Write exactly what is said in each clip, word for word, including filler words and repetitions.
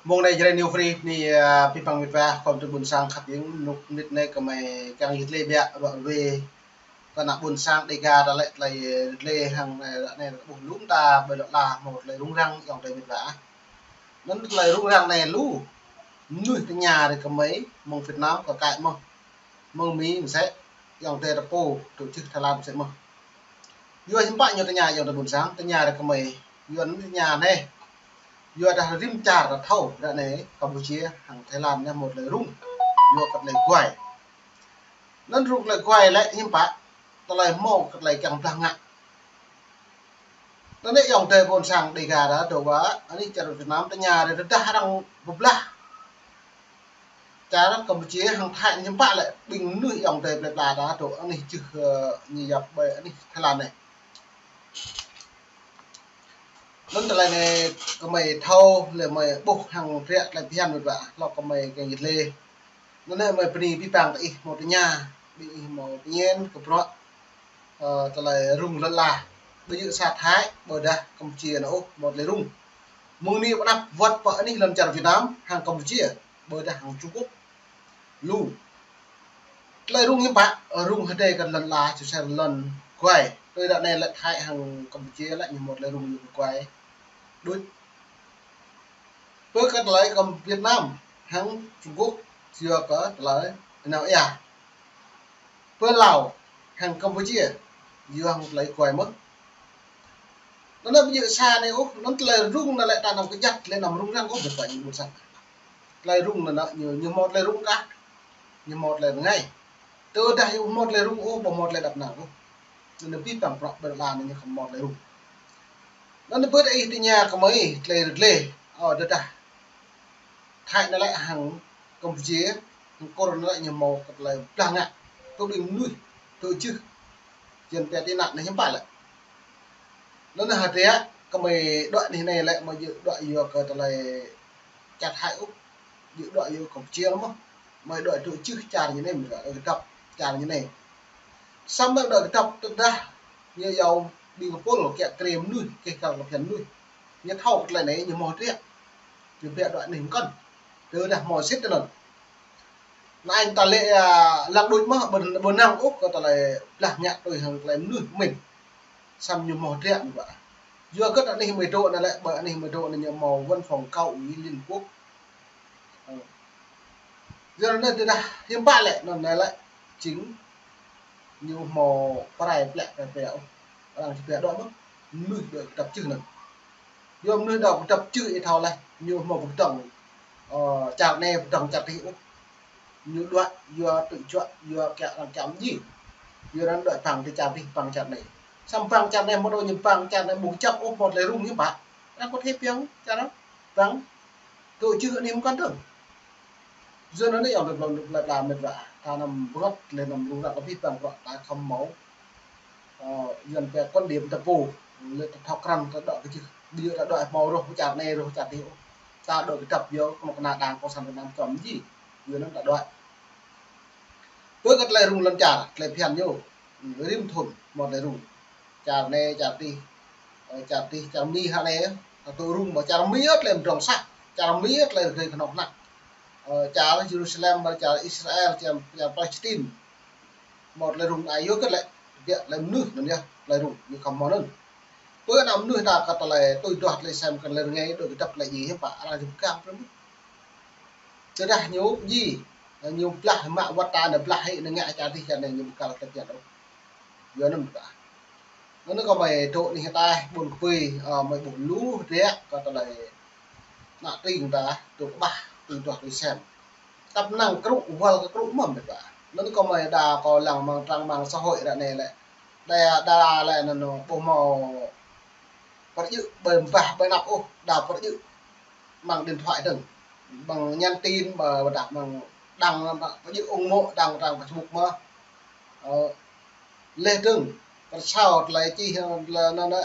Mông anai Jrai New Free anai, ơ, abih bang mĕt wa khŏm tơ ƀuôn sang khăp hiăng, rơnŭk rơnit anai kơmơi kiăng yit lĕ biă ră ruai kơ ană ƀuôn sang Dega ta lĕ tơlơi yit lĕ hăng anai, ră anai ƀuh lŏm ta ƀơi lŏn ala hmâo tơlơi rŭng răng ayŏng adơi mĕt wa. Anŭn tơlơi rŭng răng anai lu mơnuih tơña rai kơmơi mơ̆ng Việt Nam kơ kaĭ mơ̆n, mơ̆ng Mi mơsĕ, ayŏng adơi ta pô tŭ čih Thái Lan mơsĕ mơ̆n. Yua hiư̆m pă ñu tơña ayŏng adơi ƀuôn sang, tơña rai kơmơi, yua anŭn tơña anai. Yua dah rĭm čar ta thâo, ră anai Campuchia hăng Thái Lan anai hmâo tơlơi rŭng, yua kơ tơlơi guai. Anŭn rŭng tơlơi guai lĕ hiư̆m pă, tơlơi hmâo kơ tơlơi kiăng blah ngă. Anŭn anai ayŏng adơi ƀuôn sang Dega ta dŏ wa, anih čar Việt Nam tơña rai tơdah arăng pơblah čar Campuchia hăng Thái hiư̆m pă lĕ ƀing mơnuih ayŏng adơi plơi pla ta dŏ anih čưh, ơ, ñu yap ƀơi anih Thái Lan anai. Anŭn tơlơi anai kơmơi thâo lĕ mơi ƀuh hăng ră tơlơi phiăn mĕt wa, hlâo kơmơi kiăng yit lĕ. Anŭn anai mơi bơni abih bang ta ih hmâo tơña, ƀing ih hmâo pơñen kơ bruă, ơ, tơlơi rŭng lŏn ala. Ƀu djơ̆ sa Thái, ƀôdah Campuchia anŭn ôh hmâo tơlơi rŭng. Mơ̆ng anai pơ anăp wơ̆t pơ anih lŏn čar Việt Nam hăng Campuchia, ƀôdah hăng Trung Quốc. Lu. Tơlơi rŭng hiư̆m pă, rŭng hơdai kơ lŏn ala, ču ser lŏn guai. Tui ră anai lĕ Thái hăng Campuchia lĕ ñu hmâo tơlơi rŭng ñu guai. Đuč. Pơ kơ tơlơi kơ Việt Nam hăng Trung Quốc, yua kơ tơlơi nao ia. Pơ Lào hăng Campuchia, yua hăng tơlơi guai mơ̆n. Anŭn anai ƀu djơ̆ sa anai ôh, anŭn tơlơi rŭng anai lĕ ta anăm kơjăt, lĕ anăm rŭng răng ôh, ƀu djơ̆ ƀu djơ̆ sa. Tơlơi rŭng anŭn anai ñu, ñu hmâo tơlơi rŭng kah, ñu hmâo tơlơi rơngai. Tơdah ñu hmâo tơlơi rŭng ôh, ƀu hmâo tơlơi đăp năng ôh. Anŭn anai abih bang bruă ƀơi lŏn ala anai ñu khŏm hmâo tơlơi rŭng. Anŭn anai ƀơi ih tơña kơmơi tơlơi rơglê, ơ, tơdah Thái anai lĕ hăng Campuchia, hăng Kur anai lĕ ñu hmâo kơ tơlơi blah ngă, tơ ƀing mơnuih, tơ čưh, jăn pia tị nạn anai hiư̆m pă lĕ. Anŭn anai hơdră, kơmơi đuaĭ anih anai lĕ mơi djơ̆ đuaĭ yua kơ tơlơi čar Thái ôh, djơ̆ đuaĭ yua Campuchia mơ̆n. Mơi đuaĭ tŭ čih čar ñu anai mơ̆n, đuaĭ kơdŏp čar ñu anai. Samơ̆ đuaĭ kơdŏp tơdah ñu yua ƀing kơpul kiăng krem mơnuih, kĕ kăl kơ phiăn mơnuih. Ñu thâo kơ tơlơi anai ñu hmâo hơdră. Ñu pia đuaĭ anih mơ̆n. Tơdah hmâo sĭt tơlơi anŭn. Anai ta lĕ, ơ, lăng đôč mơ̆n, ƀu, ƀu năng ôh kơ tơlơi blah ngă tui hăng tơlơi mơnuih mĭn. Samơ̆ ñu hmâo hơdră mơ̆n ƀă. Yua kơ anih mơi dŏ anai lĕ, ƀơi anih mơi dŏ anai ñu hmâo văn phòng cao ủy Liên Quốc. Ơ. Yua anŭn tơdah hiư̆m pă lĕ, anŭn anai lĕ, jing ñu hmâo pơrai plĕ, pơrai plĕ ôh. Arăng či pia đuaĭ mơ̆n, mơnuih đuaĭ kơdŏp čưh anŭn. Yua mơnuih đuaĭ kơdŏp čưh ih thâo laih, ñu hmâo pơkơdơ̆ng, ơ, čar anai pơkơdơ̆ng čar adih ôh. Ñu đuaĭ, yua tŭ juă, yua kiăng arăng čăm ji. Yua arăng đuaĭ pơ̆ng tơ čar adih pơ̆ng čar anai. Samơ̆ pơ̆ng čar anai hmâo dŏ ñu pơ̆ng čar anai ƀu kơjăp ôh, hmâo tơlơi rŭng hiư̆m pă. Arăng kơt hĭ pơ̆ng čar anŭn, pơ̆ng. Tŭ čưh anih mơ̆n kơdơ̆ng. Yua anŭn anai ayŏng adơi plơi pla mĕt wa, ta anăm bơngăt lĕ anăm rŭng răng kơ abih bang bruă ta khŏm hmâo. Ơ, yua anŭn pia quan điểm ta pô, lĕ ta thâo krăn ta đuaĭ kơ čưh. Ƀu djơ̆ ta đuaĭ hmâo rŏh čar anai rŏh čar adih ôh. Ta đuaĭ kơdŏp yua kơnuk kơna Đảng Cộng sản Việt Nam čăm ji. Yua anŭn ta đuaĭ. Pơ kơ tơlơi rŭng lŏn čar, tơlơi phiăn ñu. Rĭm thŭn hmâo tơlơi rŭng. Čar anai, čar adih, ơ, čar adih, čar Mi hă anai, ta tŭ rŭng ƀơi čar Mi ăt lĕ mdrŏng sah, čar Mi ăt lĕ rơgơi kơnuk kơna. Ơ, čar Jerusalem, ƀơi čar Israel, čar, čar Palestine. Hmâo tơlơi rŭng ai yua kơ lĕ, biă lĕ mơnuih anŭn yơh, tơlơi rŭng, ñu khŏm hmâo anŭn. Pơ anăm mơnuih ta kơ tơlơi tui duah tơlơi sem kơ tơlơi rơngai, đuaĭ kơdŏp tơlơi ji hiư̆m pă, arăng či pơgang prơm. Tơdah ñu ji, ñu blah mă wơ̆t ta anai blah hĭ anai ngă čar adih čar anai ñu pơgang tơlơi phiăn ôh. Yua anŭn mơ̆n ta. Anŭn anai kơmơi dŏ anih ataih ƀôn kơpui, ơ, mơi ƀuh lu hơdră kơ tơlơi ană tring ta, tŭ kơƀah, tui duah tui sem. Tăp năng krŭ, wăl kơ krŭ mơ̆n mĕt wa. Anŭn anai kơmơi đa kơ lăng amăng trang mạng xã hội ră anai lĕ. Đa, đa lĕ anŭn ƀu hmâo pơrơjư̆ ƀơi ƀah ƀơi anăp ôh, đa pơrơjư̆ amăng điện thoại dơ̆ng. Amăng nhắn tin, ƀơi, ƀơi đah amăng đăng, pơrơjư̆ ung mô đăng trang Facebook mơ̆n. Ơ, leh dơ̆ng, pơsao tơlơi čih, lĕ anŭn anai,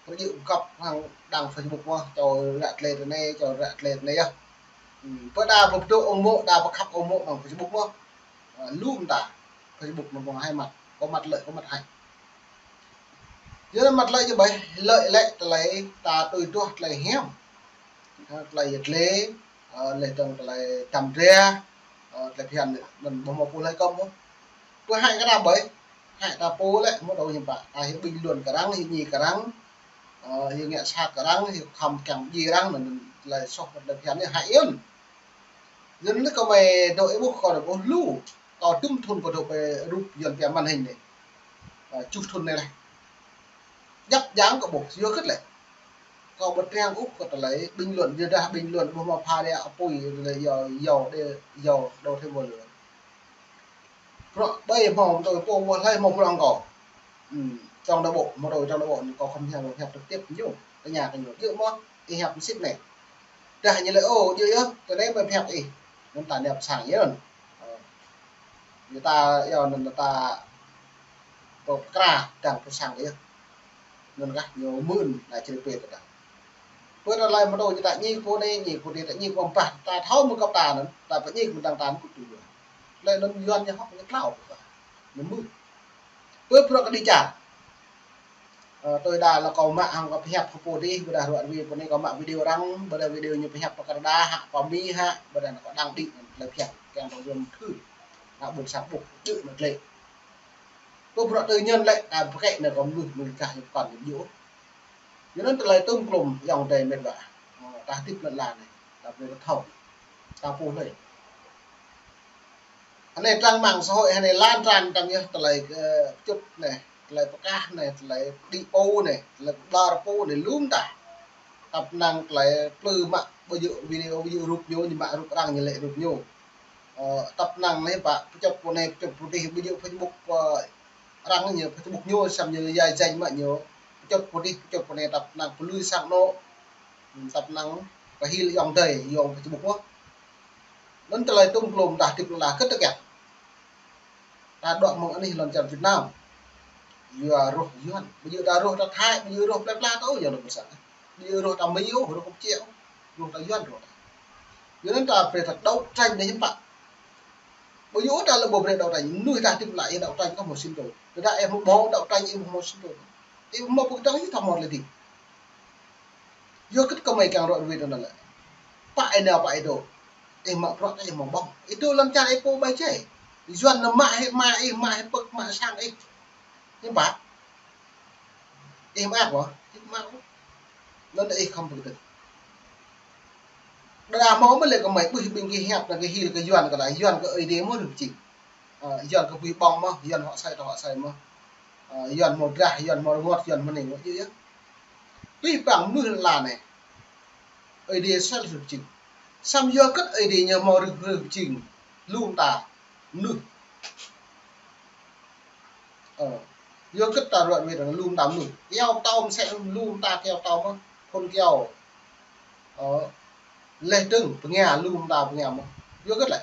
pơrơjư̆ gŏp hăng đăng Facebook mơ̆n, čô ră tơlơi anai, čô ră tơlơi anai yơh. Ư, pơ đa pơdŏ ung mô, đa pơkhăp ung mô amăng Facebook mơ̆n. Ơ, lu mơta, Facebook anŭn ƀơ̆ng hai mặt, có mặt lợi, có mặt hại. Yua anŭn mặt lợi ñu ƀơi, lợi lĕ tơlơi ta tui duah tơlơi hiam. Ha, tơlơi yơh tơlơi Ơ, lĕ tơ̆ng tơlơi tăm dra, ơ, tơlơi phiăn anŭn ƀu hmâo pô hlơi kơ̆m ôh. Pơ hăi kơ ta ƀơi, hăi ta pô lĕ, hmâo dŏ hiư̆m pă, ta hyu bình luận kơ arăng, hyu ñi kơ arăng, ơ, hyu ngă sat kơ arăng, hyu khŏm kiăng ji arăng, anŭn tơlơi soh tơlơi phiăn anai hăi yơh. Yua anŭn kơmơi dŏ ih ƀuh kâo dŏ ƀuh lu, kâo dŭm thŭn kâo dŏ pơ rup Yuan pia màn hình anai. Ơ, tơjuh thŭn anai laih. Djăp djang kâo ƀuh, yua hơget lĕ. Kâo ƀu triăng ôh kơ tơlơi bình luận, yua dah bình luận ƀu hmâo pha đe apui, tơlơi yua, yua đe, yua đô thêm vô lửa. Bruă ƀai hmâo, tui pô hmâo hlơi hmâo prong kâo. Ư, trong nội bộ, hmâo tui trong nội bộ, kâo khŏm hiăp, hiăp trực tiếp ñu, tơña kơ ñu, djơ̆ mơ̆, ih hiăp sĭt anai. Dah ñu laĭ, ô, djơ̆ yơh, tơ anai mơi hiăp ih. Anŭn ta nao pơ sang yơh. Ơ. Yua ta, yua anŭn ta, pơkra, dang pơ sang yơh. Anŭn kah ñu mơ̆n, anai črê pê tơdah. Pơ tơlơi mơdô ñu ta ñi pô anai, ñi pô adih, ta ñi pô ƀah, ta thâo mơ̆ng gơ̆p ta anŭn, ta pơñi mơ̆ng dang ta anŭn kŭt tui yua. Lĕ anŭn Yuan ñu hŏk ñu klao pơkra. Ñu mưh. Pơ bruă kơ đi čar. Ơ, tui đa lĕ kâo mă hăng kâo pơhiăp hăng pô adih, ƀôdah ruă rơwe pô anai kâo mă video arăng, ƀôdah video ñu pơhiăp pơ Canada hă, pơ Mi hă, ƀôdah anŭn kâo đăng đĭ, lĕ phiăn, kiăng dŏ yôm thư. Ană ƀôn sang ƀuh, djơ̆ anŭn lĕ. Pơ bruă tư nhân lĕ, ta pơkĕ anai kâo mơ̆, mơ̆ kah ñu pơkŏn ñu djơ̆. Yua anŭn tơlơi tŭm klum ayŏng adơi met wa. Ơ, ta hơdip lŏn ala anai, ta brơi ta thâo. Ta pô hlơi. Anai trang mạng xã hội anai lan tràn tăm yơh tơlơi, ơ, pơčŭt anai, tơlơi pơkah anai, tơlơi đĭ pô anai, tơlơi pơƀlŏr pô anai, lŏm ta. Tăp năng tơlơi plư mă ƀu djơ̆ video, ƀu djơ̆ rup ñu, ñu mă rup arăng, ñu lĕ rup ñu. Ơ, tăp năng anai pă, pơčŭt pô anai, pơčŭt pô adih, ƀu djơ̆ Facebook, ơ, arăng ñu, Facebook ñu, samơ̆ ñu yai janh mă ñu, pơčŭt pô adih, pơčŭt pô anai, tăp năng pơlui sang anŏ, tăp năng pơhil ayŏng adơi, ayŏng Facebook mơ̆. Anŭn tơlơi tŭm klum ta hơdip lŏn ala hơget tơkĕt. Ta dŏ mơ̆ng anih lŏn čar Việt Nam. Yua rŏh Yuan. Ƀu djơ̆ ta rŏh ta Thái, ƀu djơ̆ rŏh plơi pla ta ôh, yua anŭn ƀu sat. Ƀu djơ̆ rŏh ta Mi ôh, rŏh Campuchia ôh, rŏh ta Yuan rŏh ta. Yua anŭn ta brơi ta đấu tranh anai hiư̆m pă. Ƀu djơ̆ ta lĕ ƀu brơi đấu tranh, mơnuih ta hơdip lĕ ih đấu tranh kơ hmâo sĭt tui. Tơdah ih ƀu đấu tranh ih ƀu hmâo sĭt tui. Ih ƀu hmâo pơkơdơ̆ng ih ta hmâo tơlơi hơdip. Yua hơget kơmơi kiăng ruă rơwe tui anŭn lĕ. Pă ih nao pă ih dŏ. Ih mă bruă ih mă ƀơ̆ng. Ih dŏ lŏn čar ih pô ƀai jai. Yuan anŭn mă hĭ ama ih, mă hĭ pơ̆k, mă sang ih. Hiư̆m pă. Ih mơak ƀơ̆, ih mơak ƀơ̆. Anŭn ih khŏm pơkơdơ̆ng. Đa hmâo mơ̆ lĕ kơmơi ƀuh ƀing gih hiăp anŭn gih hil kơ Yuan kơ đa, Yuan kơ Ơi Adai mơ̆ rơ̆k jing. Ơ, Yuan kơ ƀuh ƀơ̆ng mơ̆, Yuan hŏk sai ta hŏk sai mơ̆. Ơ, Yuan hmâo drah, Yuan hmâo rơngot, Yuan hmâo anai, yơh, yơh. Tui păng mơnuih lŏn ala anai. Ơi Adai sel rơ̆k jing. Samơ̆ yua hơget Ơi Adai ñu hmâo rơ̆k, rơ̆k jing. Lŏm ta, mơnuih. Ơ, yua hơget ta ruă rơwe dơ̆ng lŏm ta mơnuih. Iâu pơtâo mơsĕ lŏm ta kiăng pơtâo mơ̆. Phŭn kiaŏ. Ơ, leh dơ̆ng pơngia lŏm ta pơngia mơ̆. Yua hơget lĕ.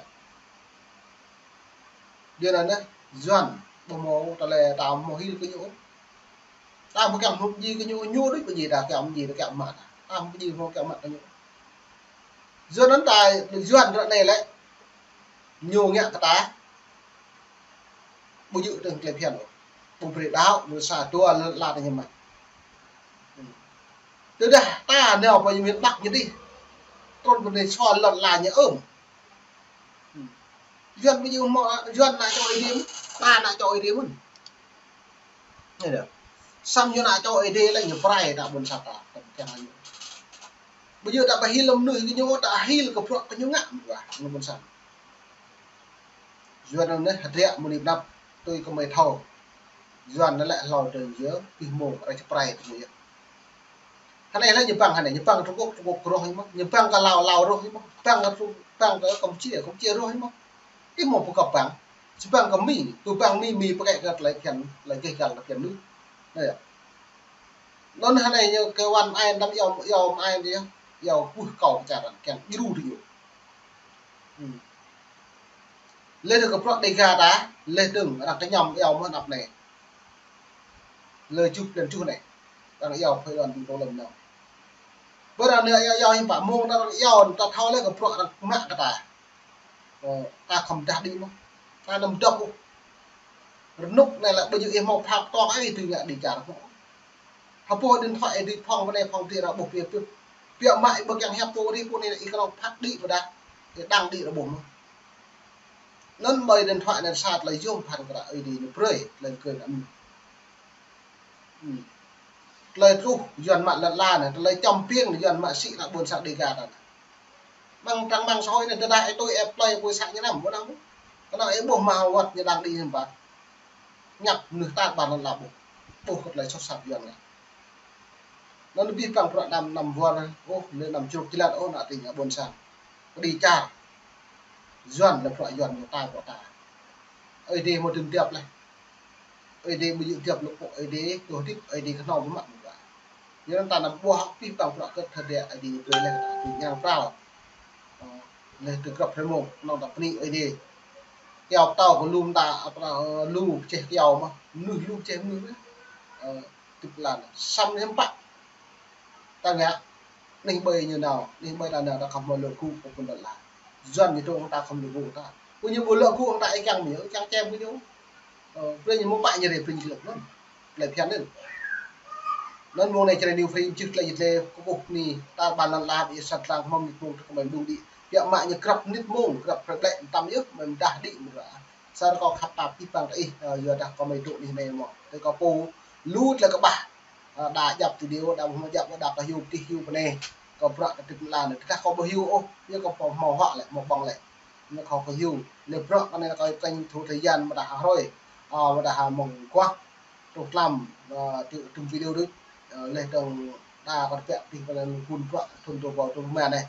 Yua anŭn anai, Yuan, ƀu hmâo tơlơi ta hmâo hil kơ ñu. Ta hmâo kiăng hmâo pơdjai kơ ñu, ñu đôč pơdjai ta kiăng pơdjai ta kiăng mă ta. Ta hmâo pơdjai hmâo kiăng mă kơ ñu. Yua anŭn ta Yuan ră anai lĕ. Ñu ngă kơ ta. Ƀu djơ̆ tơ̆ng tơlơi phiăn ôh. Ƀu brơi đaŏ, ƀu sa dua lơ la ta ñu mă. Tơdah ta nao pơ miền Bắc ñu dih. Trŭn pơ anai sua lŏn la ñu ơm. Yuan ƀu djơ̆ hmâo, Yuan ană čô Ơi Adai mơ̆n. Ta ană čô Ơi Adai mơ̆n. Anai dah. Samơ̆ ñu ană čô Ơi Adai lĕ ñu pơrai ta ƀôn sang ta, ta kiăng ñu. Ƀu djơ̆ ta pơhil mơnuih kơ ñu, ta hil kơ bruă kơ ñu ngă mơ̆n wa, ñu ƀôn sang. Yuan anai hơdră mơ̆ng anai pơnăp tui kơmơi thâo. Yuan anai lĕ hlâo dơ̆ng yơh, pih mông, rai čơprai tui yơh. Hơnai lĕ ñu păng hơnai, ñu păng Trung Quốc, Trung Quốc rŏh ñu mơ̆, ñu păng kơ Lào, Lào rŏh ñu mơ̆, păng kơ Trung, păng kơ Campuchia, Campuchia rŏh ñu mơ̆. Ih hmâo pơkŏp păng, či păng kơ Mi, tui păng Mi, Mi pơkĕ kơ tơlơi phiăn, tơlơi gêh gal tơlơi phiăn lu. Anai yơh. Anŭn hơnai ñu kơ wan ai đăm iâu, iâu ai đĭ yơh, iâu kuh kâo pơčah răng, kiăng djru dih yơh. Hm. Leh dơ̆ng kơ bruă Dega ta, leh dơ̆ng arăng kơñăm iâu mơ̆ anăp anai. Lơ juh blan juh anai. Arăng iâu phơi lŏn ƀing tơlơi mơnơ̆ng. Ƀơi arăng anai iâu, iâu hiư̆m pă mơ̆ng arăng iâu ta thâo leh kơ bruă arăng mă kơ ta. Ơ, ta khŏm dah đĭ mơ̆. Ta anăm dŏ ôh. Rơnŭk anai lĕ ƀu djơ̆ ih hmâo phap tŏng ai tui ngă đi čar mơ̆. Hơpô điện thoại ih đĭ phŏng pơ anai phŏng adih arăng ƀuh pia pip. Biă mă ih ƀu kiăng hiăp pô rĭ pô anai ih kơnơ̆ng phat đĭ ƀôdah ih đăng đĭ rơbông mơ̆n. Anŭn mơi điện thoại anŭn sa tơlơi yôm phăn kơ Ơi Adai ñu brơi tơlơi kơ anŭn. Tơlơi truh Yuan mă lŏn la anai, tơlơi čăm piêng Yuan mă sĭ ană ƀôn sang Dêga ta anai. Mơ̆ng trang mạng xã hội anai tơdah ih tui ĕp plơi pui sa ñu năm, ƀu năm. Kơnơ̆ng ih ƀuh mă wơ̆t ñu đăng đĭ hiư̆m pă. Ñăp mơnuih ta ƀar lŏn la ƀuh. Ƀuh kơ tơlơi soh sat Yuan ngă. Anŭn abih bang bruă anăm, anăm wơr ôh, lĕ anăm čruk jơlan ôh, ană tring ƀôn sang. Kơđi čar. Yuan lĕ bruă Yuan ñu ta bruă ta. Ơi Adai mơ̆ dơ̆ng djăp leh. Ơi Adai ƀu djơ̆ djăp lĕ pô Ơi Adai, tơl hơdip Ơi Adai kơhnâo ƀu mă mơ̆. Yua anŭn ta anăm ƀuh abih bang bruă kơ tơdơi Ơi Adai ñu brơi leh ta tui ñang pral. Ơ, leh tơ grăp hrơi mông, kơnơ̆ng ta bơni Ơi Adai. Kyâo pơtâo kơ lu mơta, ơ, lu pơjeh kyâo mơ̆n, mơnuih lu pơjeh mơnuih mơ̆n. Ơ, tŭ pơlan, samơ̆ hiư̆m pă. Ta ngă, anih ƀơi ñu nao, anih ƀơi ta nao, ta khŏm hmâo lŏ gŭ kơ pô lŏn la. Yuan ñu dŏ hăng ta khŏm lŏ gŭ ta. Pô ñu ƀu lŏ gŭ hăng ta ih kiăng mơ̆, ih kiăng čem pô ñu. Ơ, brơi ñu mơ̆ pă ñu rê brơi ñu glĕk mơ̆n. Tơlơi phiăn anŭn. Anŭn mông anai Jrai New Free čih tơlơi jit lĕ kơkuh ni ta ƀar lŏn la ƀơi sat lăng hmâo mơnit mông tơ̆k kơmơi mơ̆ng đĭ. Biă mă ñu grăp mơnit mông, grăp hrơi ƀlĕ tăm yơh, mơi mơdah đĭ mơ̆ ră. Sa rơkâo khăp ta abih bang ta ih, ơ, yua dah kơmơi dŏ anih anai mơ̆n. Tơl kơ pô lu tơlơi kơƀah. Ơ, đa djăp video, đa ƀu hmâo djăp, đa kơ hiu pơtih hiu pơnê. Kơ bruă kơ tŭ pơlan, tơdah kơ ƀu hiu ôh, yua kơ pô hmâo huă lĕ, hmâo ƀơ̆ng lĕ. Ñu kơ kơ hiu, lĕ bruă kơ anai kơ kênh thu thời gian mơdah ha hrơi, ơ, mơdah ha mông guah, truh tlam, ơ, tŭ, tŭ video đôč, ơ, leh dơ̆ng đa kơ tơbiă pih kơ anŭn gun bruă thun dua rơbâo dua pluh rơma anai.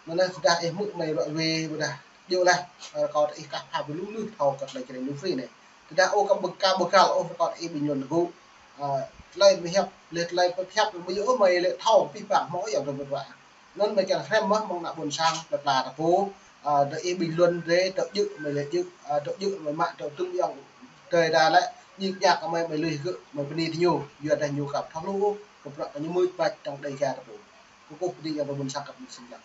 Anŭn anai tơdah ih hmư̆ mơi ruă wê, ƀôdah djơ̆ leh, ơ, rơkâo ih kah pha ƀu lu mơnuih thâo kơ tơlơi Jrai New Free anai. Tơdah ôh kơ ƀơ̆ng ka ƀơ̆ng kăl ôh rơkâo ih ƀing yuan tơgŭ. Ơ, tơlơi mơi hiăp, leh tơlơi pơhiăp ƀu djơ̆ ôh mơi lĕ thâo pih pang hmâo yơh dơ̆ng ƀơ̆ng ruă. Anŭn mơi kiăng hrăm mơ̆n mơ̆ng ană ƀôn sang plơi pla ta pô, ơ, dŏ ih bình luận dê, dŏ djơ̆ mơi lĕ djơ̆, ơ, dŏ djơ̆ mơi mă, dŏ tŭm yang tơdơi đa lĕ, ñik ñak kơ mơi, mơi lui gơ̆, mơi bơni tơ ñu, yua dah ñu kăp thâo lu, kơ bruă kơ ñu mưč bač tơ̆ng Dêga ta pô. Kơkuh bơni yang ƀơi ƀôn sang kăp mưč sĭn lăng.